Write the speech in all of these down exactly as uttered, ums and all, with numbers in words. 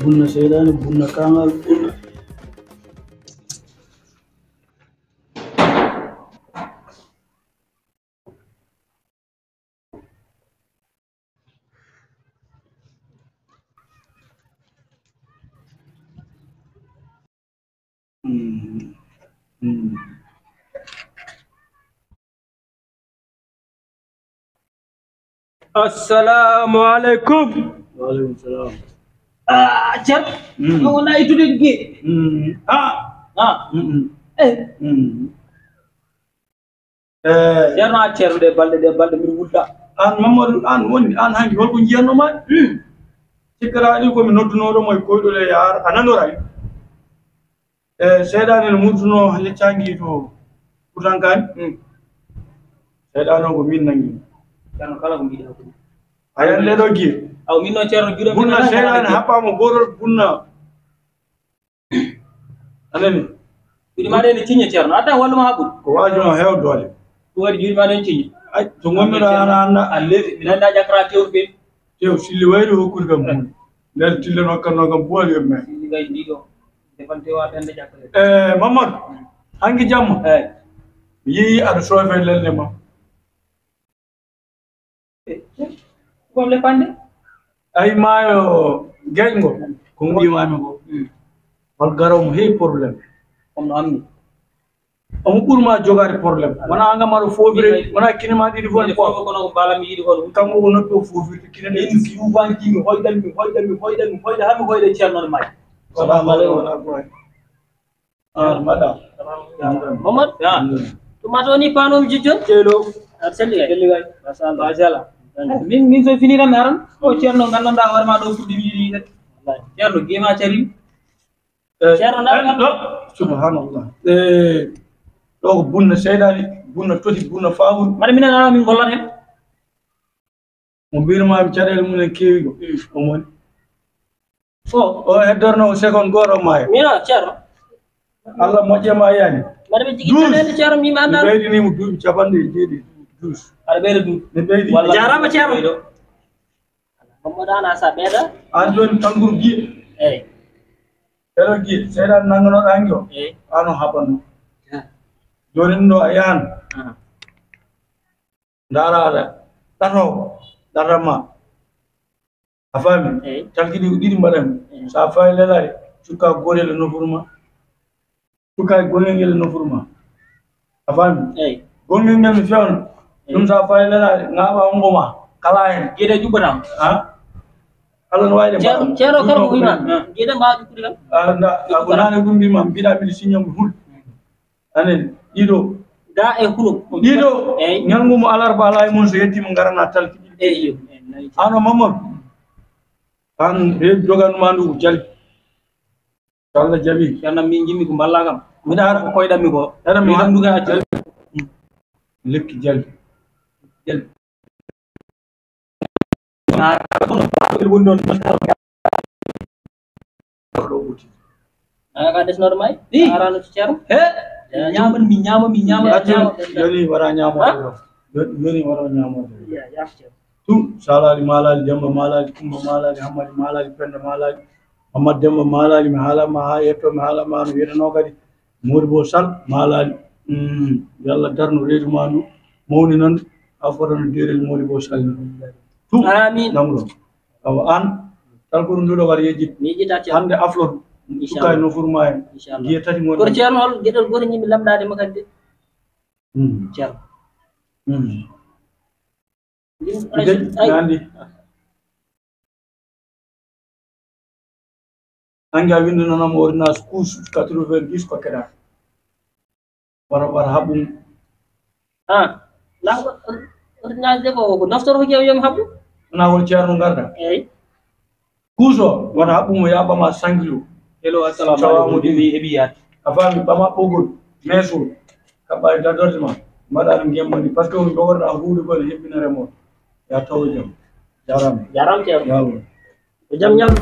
Bunna seyɗaane, bunna kaŋŋal, bunna. Assalamu alaikum. Wa alaikum salam. Ah, Ceerno. Mm. No wona e tude gi. Mm. Ah. Ah. Mm, mm. Eh. Mm. Eh. Ceerno, a Ceerno, ɗe balɗe, ɗe balɗe, min wulda. An Mamadou, an woni, an hanki, holko jiyanno ma? Hmm. Cikkata ni ko mi noddunoɗo mo e koyɗol e yaar, a nanoray. Eh, seyɗaane no murtuno leccangi to Kutankani. Hmm. Seyɗaane o ko min nangi. Ceerno, kala ko mbiɗa ko. A yande ɗo giye. Aw, min no Ceerno juuɗe. Bunna seyɗaane haɓɓama gorol bunna. A nani? Juuɗe ma ɗe ne ciñña, Ceerno. Adda wallu ma haɓɓude. Ko waaju ma heew doole. Ɗum waɗi juuɗe ma ɗe ne ciñña. Ay, to ngonnoɗaa ana annda. A lefi, mi nannda ƴakra tew ɓe. Tew, silli wayri hokkude kam buuli. Nder tille nokka nokka buwal yo men. Silli kay ndi ɗo. Defante wa ɓen de ƴakra. Eh, Mamadou, hanki jamma. Eh. Mi yii aɗa soofe lelde ma. Gomle pande. Ay, maayo geƴngo, ko ngiimaami ko. Mm. Hol garowo mo heewi problème? Kono ammi. Omo ɓurma jogaade problème. Wona angam aɗa foofire, wona kinema ɗiɗi fof. Ɗiɗi fof kono ko mbalam yiɗi kono. Kanko ko noppi o foofirde, kinema ɗiɗi. Suufanji mi hoyɗan, mi hoyɗan, mi hoyɗan, mi hoyɗan, haa mi hoyɗa Ceerno no maayi. Salamu aleykum. Ah, madame. Momad? Ah. Tuma to ni panom jijjon? Celo. Aɗa selli kay? Selli kay. Machallah. Machallah. Min, min so fini tan mi aran. O Ceerno nganndanɗaa hoore ma ɗo fuɗɗi mi yiɗi yiɗde. Ceerno, gema cari. Eh, Ceerno, na ɗo. Subhanallah. Eh, ɗo ko bunna seyɗaani, bunna toti, bunna fawru. Mbaɗa minen ala min gollat heen. Mo mbirmaami caɗeele mum en keewi ko. Mm. Omo woni. Fof. O heddorno o seconde gooto maayo. Mino, Ceerno. Allah moƴƴe ma yani. Mbaɗa ɓe jigi caɗeele, Ceerno, mi anndaa. Mi ɓeydini mo duuɓi capanɗe e jeeɗiɗi. Douze. Aɗa ɓeyda duuɓi. Mi ɓeydi. Walla jaaraama, Ceerno. Mamadou Ana sa ɓeyda. An jooni kannguru giye. Eyi. Eɗo giye, seyɗaane nannganoɗo hanki o. Eyi. Ano haɓanno. Ah. Jooni ɗum ɗo a yahan. Ah. Ndaara aɗa ɗato, ɗatanma. A faami? Eyi. Talkiɗi ko ɗiɗi mbaɗanmi. Eyi. So a fawi lelaade, cukka gootel e nofuru ma. Cukka e gongel ngel e nofuru ma. A faami? Eyi. Gongel ngel mi fewna. Eyi. Ɗum so a fawi lelaade, ŋaaɓa hongo ma. Kala heen. Geɗe juɓɓatam. Ha? Allah no wawi de. Ceerno, Ceerno kala ko wiima. Geɗe mbawa juɓɓude kam. A, nda, a ko nane ɗum mbima, mbiɗa mbiɗa signal mo hul. Anen, ɗiɗo. Ga e hulo. Ɗiɗo. Eyi. Ñalngu mo alarba ala e mon so yetti mo ngarana talki. Eyi, iyo. Ano Mamadou. An, he joganuma ndu ko jali. So Allah jaɓi. Ceerno min jimmi ko mballa kam. Mbiɗa ara ko koyɗammi ko. Ara mi mi kam duga acca. Lekki jali. Jali. Aya ka desnor may. Arano ci ceerno. He. Ñaman mi ñama mi ñama. Acca. Yoni wara ñama. Yoni wara ñama. Ya ya ceerno. Tu salali malali Demba malali Kumba malali Hammadi malali Penda malali Hammadi Demba malali mi haalama ha yetto mi haalama no wiyeteno kadi. Modibo Sall malali. Mm, yo Allah darno reedu ma ndu mawni noon ha fotano derel Modibo Sall. Tu. Amin. Namro. Awa an talkuru nduɗo war yejjit. Mi yejjita ceerno. Hande aflot. Inchallah. Suka e nofuru ma en. Inchallah. Giye tati ngon. Kono ceerno hol geɗal goto ñimi lamdade mo kadi de. Mm. Ceerno. Mm. Nandi. Hanki a winndinanam ordonnance couche quatre-vingt-dix ko keɗa. Wara, wara haɓɓum. Ah, na ordonnance de ko ko naftoro ko yomi haɓɓu. Na won ceerno ngarda. Eyi. Kuso wara haɓɓumo ya ɓama cinq kilo. Hello, assalamu alaikum. Tawa mo ɗiɗi. Heɓi yaade. A faami, ɓama ɓogol meesul. Kaɓɓa e dadorde ma. Mbaɗa ɗum gemmani par ce que on jogorɗa huude gol hebbinere mo. Ya tawo jam. Jarama. Jarama ceerno. Yawo. Ko jam ñal.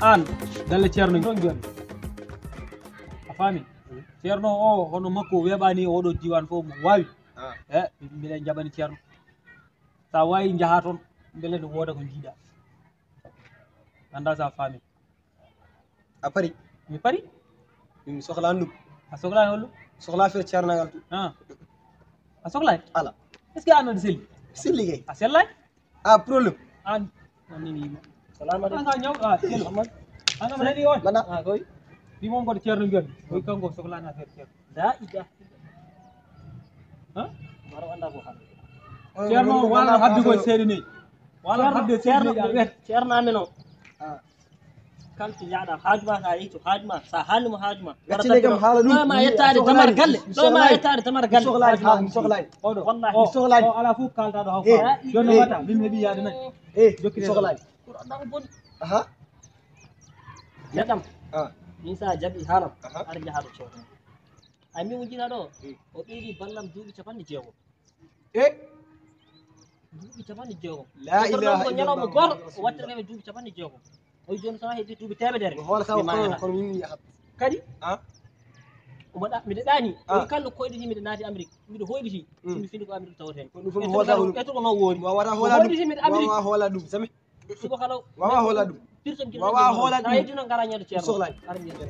An galle ceerno ɗon joni. A faami? Ceerno o hono makko weeɓani oɗo diwan fof mo wawi. E mbiɗen jaɓani ceerno. Sa wawi jaaha toon beele ne wooda ko jiiɗa. Anda sa faami. A pari? Mi pari. Mi sohlani ɗum. A sohlani holɗum? Sohla affaire ceernagal tu. A sohlani? Ala. Est ce que an aɗa selli? Selli kay. A sellani? A problème. An an ni mi yima. Salamu alaikum. An ka ñaw a selli. An am redi on. Mana? A koy. Ɗi mon goto ceerno joni. Koy kanko sohlani affaire ceerno. La ilaha. Ha? Maro anda ko hande. Ceerno wala habbi ko seedi ni. Wala habbi seedi ni a wet. Ceerno amen o. Kalti yaɗa haaju ma sa yeyto haaju ma sa haalnimo haaju ma. Gaccine kam haala ɗum. Ɗo ma yettaade damar galle. Ɗo ma yettaade damar galle. Sohlani ha mi sohlani. Oɗo wallahi mi sohlani. O ala fof kaltaɗo haw fa. Joni wata min heɓi yaade nayi. E jokki sohlani. Pour anda ko boni. Aha. Neɗɗam. Min sa jaɓi haalam. Aɗa jaha ɗo ceerno. Ay min wujjina ɗo. O ɓeydi ballam duuɓi capanɗe jeegom. E duuɓi capanɗe jeegom. La ilaha illallah. Ñalawma gooto o wattata kadi duuɓi capanɗe jeegom. O joni so heddi duuɓi temedere. Hola sa ko kono min mi yahat. Kadi a omo ɗa miɗo ɗaani o kalɗo koyɗiti miɗo naati Amérique miɗo hoyɗiti. Somi fini ko Amérique tawten. Ko ɗum fof mi holta ɗum. Etoɗo no woori. Wawata hola ɗum. Hoyɗiti miɗo Amérique. Wawa hola ɗum sami. Suba kala wawa hola ɗum. Pirtum kirtum wawa hola ɗum. Ay dina ngara ñande ceerno. Sohlani. Ara ñande.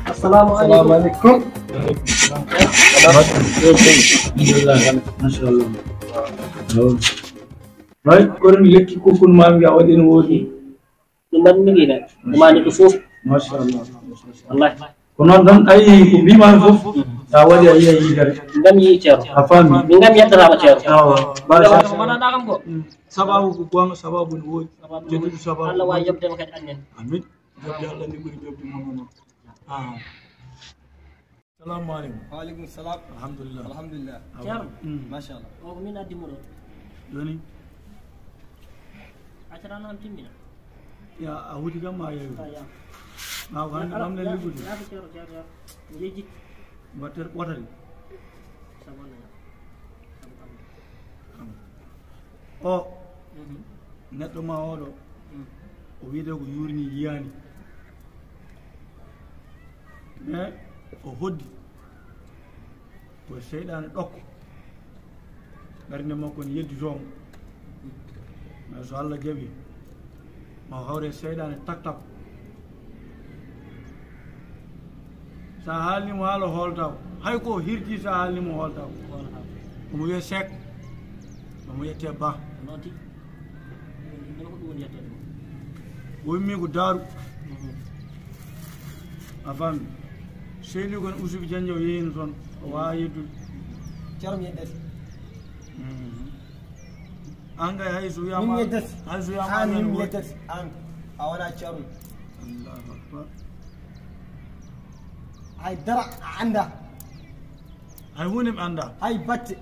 Assalamu alaikum. Assalamu alaikum. Alhamdulillah. Mashallah. Right, kono mi lekki kukkun ma mi a waɗi no woodi. Ɗum mbaɗmi ɗi ɗen ɗumani ko fof. Machallah. Wallahi. Ko noon tan ayi ko mbimami fof sa waɗi a yiya yidere. Ngam yi ceero a faami. Min ngam yettatama ceero. Awa. Mana ɗa kam ko sababu ko gonga sababu ne woodi. Jedduɗo sababu Allah wawi yobdema kadi annen. Amin. Jobde Allah ni ɓuri jobde monono. Salamu aleykum. Waaleykum salam. Alhamdulillah. Alhamdulillah. Ceerno. Machallah. O ko min addi mo ɗo. Joni. Accata noon timmina. Ya a huti kam ma yeewi. Ma ko hande ɓamle liggude. Yaako ceerno ceerno ceerno. Jejjit. Mbatter ɓotari. Sabu Allah ya. Sabu Allah. O neɗɗo ma oɗo o wiyete ko yurni yiyani. Mais o hoddi ko seyɗane ɗokko. Ɓernde makko ne yedditomo. Mais so Allah jaɓi ma hawre seyɗane taktak. Sa haalnimo haala hooltako hay ko hirti sa haalnimo hooltako. Omo wiye sek. Omo wiyete ba. O wimmi ko daaru. A faami. Seydi kon usubi janjo o yeyino toon o wawa yeddude. Ceerno mi yeddete. An kay hay so wiyama min yeddete. Hay so wiyama an min yeddete an a wona ceerno. Allahu akbar. Hay dara a anda. Hay hunde mi anda. Hay batte.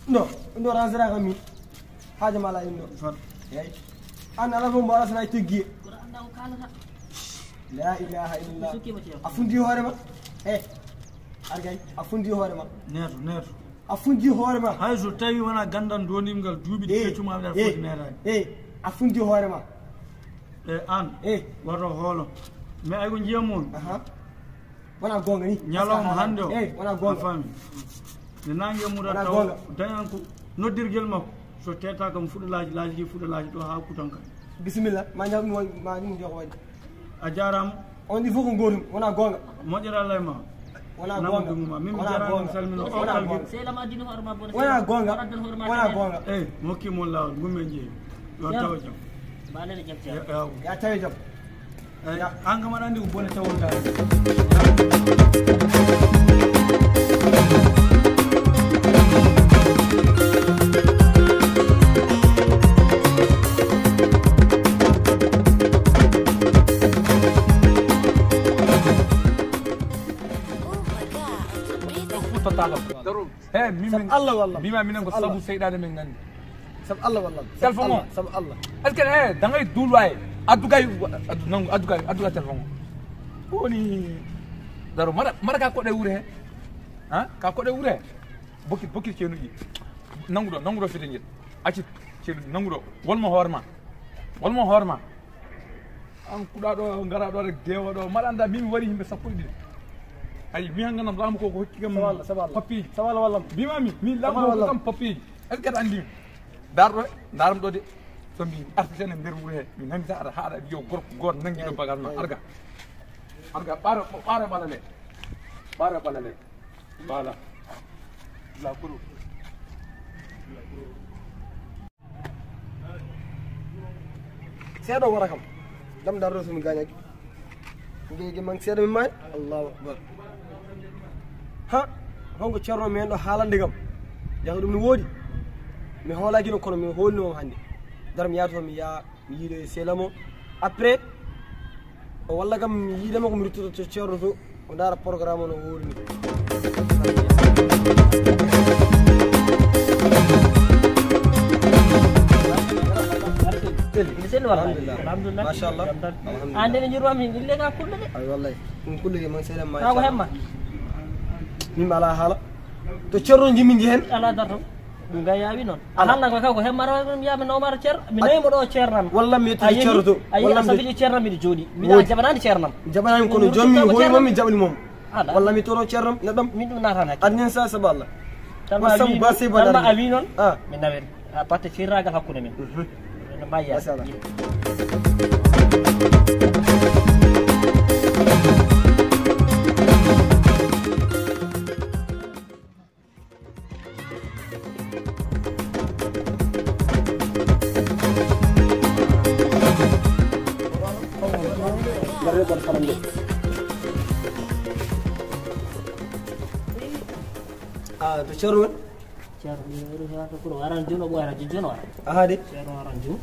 No ɗo ransera kam min. Haaja mala inno. Fat. Eyi. An ala fof mbo alasana e teggiye. La ilaha illallah. A fundi hoore ma. E argay a fundi hoore ma. Neeto neeto. A fundi hoore ma. Hay so tawi wona gandal donimgal duuɓi ɗi peccuma aɗa foti neetaade. E a fundi hoore ma. E an. E wato hoolo. Mais ay ko jiyam on. Wona gonga ni. Ñalawma hannde o. Eyi wona gonga. A faami. Nde nangue mum wona taw gonga. Dañan ko noddirgel makko so teta kam fuɗa laaji laaji ɗi fuɗa laaji ɗo ha kutan kam. Bisimilla ma ñaw ɗum ma ɗum joko waɗi. A jarama. On ɗi fof ko gotum wona gonga. Moƴƴere Allah e ma. Wona goonga. Min mi jarani salmino o kalgi. Sey lam addini hoore ma bone. Wona goonga. Wona goonga. Eyi, mi hokki mon laawol, ngummi en jeeyi. Yo tawa jam. Mbaɗen e jam ceerno. Ya tawi jam. Eyi, an kam aɗa anndi ko bone tawontaani. Futtata kam. He, min, min, Allah wallam. Mbima minen ko sabu seyɗaane men nganndi. Sabu Allah wallam. Téléphone o. Sabu Allah. Est-ce que, eh, dangay duulwa e addugay, addu, nangu, addugay, addugay téléphone o. Ko woni daro, mara, mara ka koɗe wure he. Ha? Ka koɗe wure he. Bokki, bokki cenuɗi. Nangu ɗo, nangu ɗo fete ngel. Acci cenuɗi, nangu ɗo. Wolmo hoore ma. Wolmo hoore ma. An kuɗa ɗo, ngara ɗo rek dewa ɗo. Maɗa anda min mi wari himɓe sappo e ɗiɗi. Ay, mi hanga nam laamu ko ko hokki kam. Sabu Allah, sabu Allah. Papier. Sabu Allah wallam. Bima mi, mi laamu ko hokki kam papier. Est-ce que aɗa anndi mi? Dar ɗo, daram ɗo de. To mi arti tan e nder wuro he, mi nani tan aɗa haɗa wiyo gorko goto nangi ɗo bagal ma. Arga. Arga, ɓaara, ɓaara ɓalale. Ɓaara ɓalale. Voilà. La kuru. Seeɗa wara kam. Dam dar ɗo so mi gañaki. Ngey ge man seeɗa mi maay. Allahu akbar. Ha, honko ceerno men ɗo haalande kam? Jaka ɗum no woodi. Mi hoolaki no kono mi hoolni on hannde. Dar mi yaata toon mi yaa mi yiido e seelamo. Après, o walla kam mi yiidama ko mi ruttoto to ceerno to. O ndaara programme o no woori ni. Ene selli walla? Alhamdulillah. Alhamdulillah. Machallah. Alhamdulillah. An de ne njurma min ille ka kulle de. Ay wallahi. Ɗum kulle ke man seeɗa ma. Ka ko hemma. Min ala haala. To ceerno jimmi ndi hen. Ala darto. Ɗum ga yaawi noon. Ala. Haalna ko ka ko hemmata ɗum yaa mi nomata ceer. Mi nawi mo ɗo ceernam. Walla mi yettude ceerno to. Ayi walla a mi safiji ceernam miɗo jooɗi. Miɗa jaɓanaani ceernam. Jaɓanaani kono joomum mi hoyma mi jaɓani mom. Ala. Walla mi toro ceerno neɗɗo. Min ɗum naataani hakke. Adnin sa sabu Allah. Tan ma a wi noon. Ah. Mi nawen. A batte firragal hakkunde men. Mhm. No mbayi. Masha Allah. Ah, to ceerno woni? Ceerno, ɗum woni hewata ko waran juno ɓoyata juno wara. Aha de. Ceerno waran juno.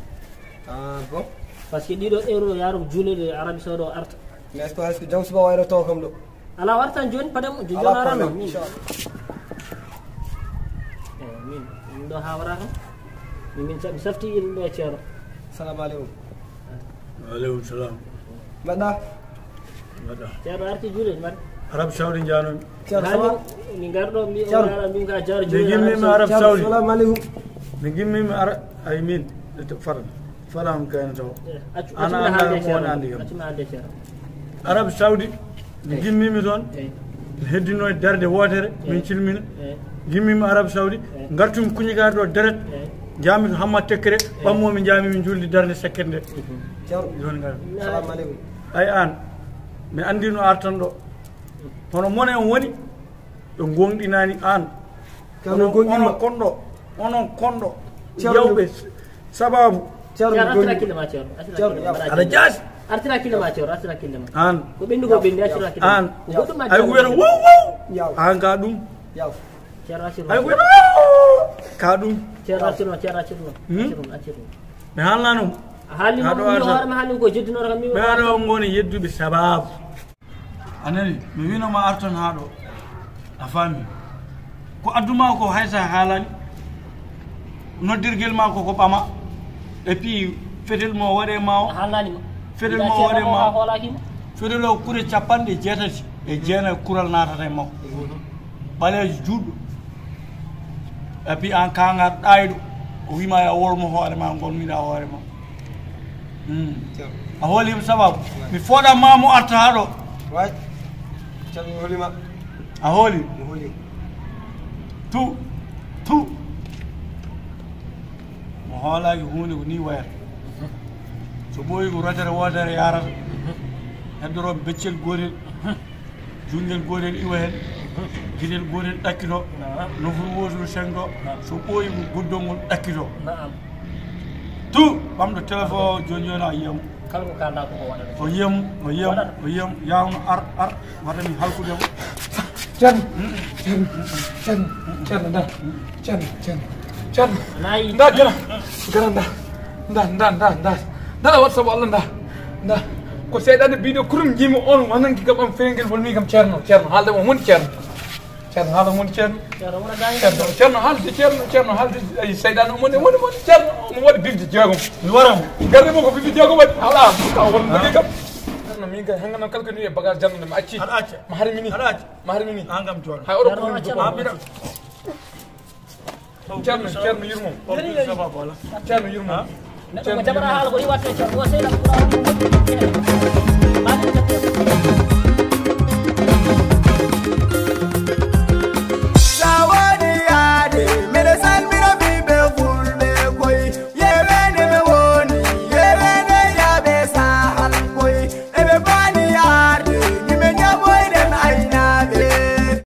Ah, bon. Parce que ɗiɗo euro yarum juulede Arabie Saoudite o arta. Mais est-ce que, est-ce que jom suba wayro to kam ɗo? Ala wartan jooni paɗam jooni arano min. Inchallah. Eyi min min ɗo ha wara kam. Min min safti il ɗo ceero. Salamu aleykum. Wa aleykum salam. Mbaɗɗa? Mbaɗɗa? Ceerno arti juuɗe mbaɗ. Arab Saudi njanomi. Ceerno sama. Min garɗo mi o gara min ga jar juuɗe. Min gimmi mi Arab Saudi. Salamu aleykum. Min gimmi mi ara ay min. Faran. Fala on kayna taw. Ana anda ko woni andi kam. Arab Saudi, mi gimmimi toon. Mi heddino e darde wootere, min cilmina. Gimmimi Arab Saudi, ngartumi kuñikaare ɗo deret. Jaami to Hammat Tekkere, ɓammomi jaami min julde darde sekkere nde. Joni ngar. Salamu aleykum. Ay an, mi andi no artan ɗo. Hono mone on woni, ɓe gonɗinani an. Onon konɗo, onon konɗo yawɓe sababu. Ceerno artira kille ma ceerno. Aɗa jaasi. Artira kille ma ceerno, artira kille ma. An. Ko ɓendu ko ɓendi artira kille ma. An. Ay wiyata wow wow. An ka ɗum. Ceerno artira. Ay wiyata wow. Ka ɗum. Ceerno artira, ceerno artira. Artira, artira. Mi haalnano. A haalni mo mi hoore ma haalni ko jeddunore kam mi. Ɓe aɗa on ngoni yedduɓe sababu. A nani mi wino ma arton haa ɗo. A faami? Ko adduma ko haysa haalani. Noddirgel ma ko ko ɓama. E puis fetel mo waɗe ma o. Haalani ma. Fetel mo waɗe ma o. Fetel o kure capanɗe jeetati e jeenayi kural naatata e makko. Ɓaleejo juɗɗo. E puis an kangar ɗayɗo. O wima ya wolmo hoore ma ngol miɗa hoore ma. A hoolima sababu mi fooɗan ma mo arta haa ɗo. Way. Ceerno mi hoolima. A hooli? Mi hooli. Tu tu. Mo hoolaaki huunde ko ni wayata. So ɓooyi ko rotere wootere yarata. Heddoro beccel gootel. Junngel gootel iwa heen, gidel gootel ɗakkito, nofru wootoru sengto, so ɓooyi ko goddol ngol ɗakkito. Tout ɓamɗo téléphone o jooni jooni a yiyam. Kala ko kaalɗaa ko ko waɗata. O yiyam, o yiyam, o yiyam, yawno ar, ar, wata mi halkude mo. Ceerno, Ceerno, Ceerno, Ceerno, nda, Ceerno, Ceerno, Ceerno, nda, gara, gara, nda, nda, nda, nda, nda, nda, waɗ sabu Allah, nda, nda, ko seyɗaane biiɗo kurum jiimi on, wanan ki kam am ferengel won mi kam Ceerno, Ceerno, haalde mo woni Ceerno. Ceerno, haala mo woni Ceerno. Ceerno, wona dañi Ceerno, Ceerno, haalde Ceerno, Ceerno, haalde ay seyɗaane o woni, woni, woni Ceerno, omo waɗi bifde jeegom. Mi wara mo. Garde mo ko bifde jeegom waɗi. Ala, ka won mo kam. Ceerno, min kay hanga noon kala ko ni e bagage janno mi acci. Aɗa acca. Ma harmi ni. Aɗa acca. Ma harmi ni. An kam joɗo. Hay oɗo ko min jogo. Amira. Ceerno, Ceerno yurmo. Ceerno yurmo. Neɗɗo ko jaɓata haala ko iwatte Ceerno, o seyɗaane ko